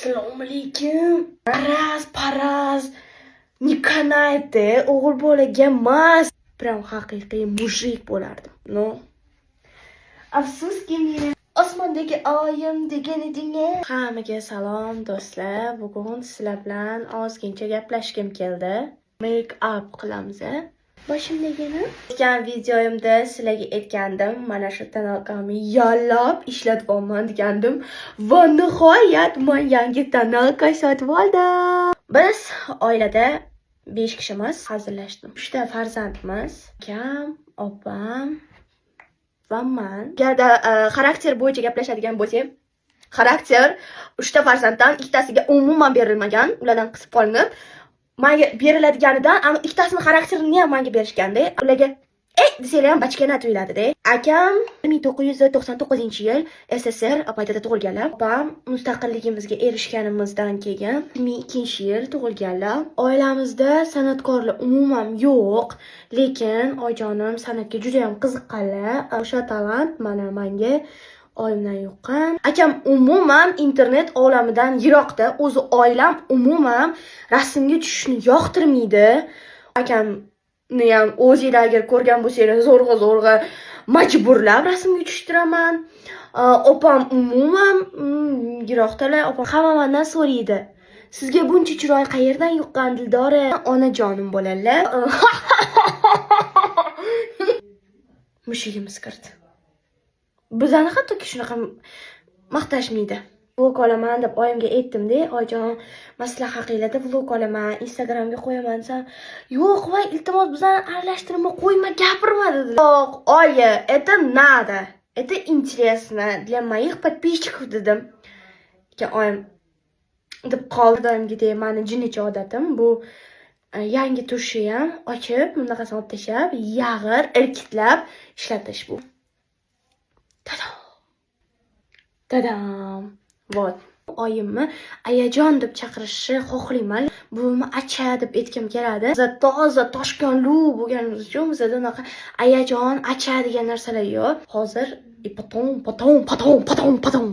Assalomu alaykum. Paraz, paraz. Не канает, o'g'il bolaga emas. Прям haqiqiy мужик bo'lardim. Но. Afsuski, men osmondagi oyim degan eding. Hammaga salom do'stlar. Bugun sizlar bilan ozgincha gaplashgim keldi. Make up qilamiz. Boshimdagini. O'tgan videoyimda sizlarga aytgandim, mana shu тоналка mni yallab ishlatyapman degandim va nihoyat men yangi тоналка sotib oldim. Biz oilada 5 kishimiz, hazillashdim. 3 ta farzandmiz. Akam, opam va man. Agarda xarakter bo'yicha gaplashadigan bo'lsak, xarakter 3 ta farzanddan ikkitasiga umuman berilmagan, ulardan qisib qolinib, manga beriladiganidan ana ikkitasini xarakterini ham manga berishganda, ularga ey desanglar ham bachkana tuyuladida. Akam 1999-yil SSSR paytida tug'ilganlar. Opam mustaqilligimizga erishganimizdan keyin 2002-yil tug'ilganlar. Oilamizda san'atkorlar umuman yo'q, lekin oyijonim san'atga juda ham qiziqqanlar. O'sha talant mana manga oyimdan yuqqan. Akam umuman internet olamidan yiroqda. O'zi oilam umuman rasmga tushishni yoqtirmaydi. Akamni ham o'zinglar agar ko'rgan bo'lsanglar, zo'rg'a zo'rg'a majburlab rasmga tushtiraman. Opam umuman yiroqdalar. Opam hamma mandan so'raydi. Sizga buncha chiroy qayerdan yuqqan, Dildora? Onajonim bo'ladilar. Mushugimiz kirdi. Bizani hattoki shunaqa maqtashmaydi. Vlog olaman deb oyimga aytdim-da, oyijon, maslahat qiladi, vlog olaman, Instagramga qo'yaman desam, yo'q, voy, iltimos, bizani aralashtirma, qo'yma, gapirma dedilar. Yo'q, oyi, это надо. Это интересно для моих подписчиков dedim. Keyin oyim deb qoldi. Doimgidek mani jinnicha odatim bu yangi тушь ni ham ochib, bunaqasini olib tashlab, yag'ir, irkitlab ishlatish bu. Tadam. Tadam. Вот. Oyimni ayajon deb chaqirishni xohlayman. Buvimni acha deb aytgim keladi. Biz toza toshkanlu bo'lganimiz uchun bizada unaqa ayajon, acha degan narsalar yo'q. Hozir и потом, потом, потом, потом, потом.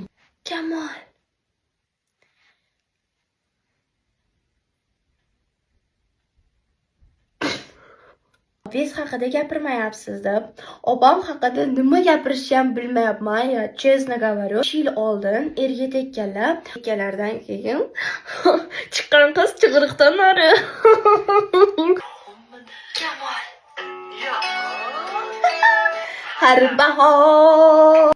Kamol. Biz haqida gapirmayapsiz deb, opam haqida nima gapirishni ham bilmayapman, я честно говорю. 3 yil oldin erga tekkanlar, tekkanlardan keyin chiqqan qiz chig'iriqdan nari. Kamol. Har bahor.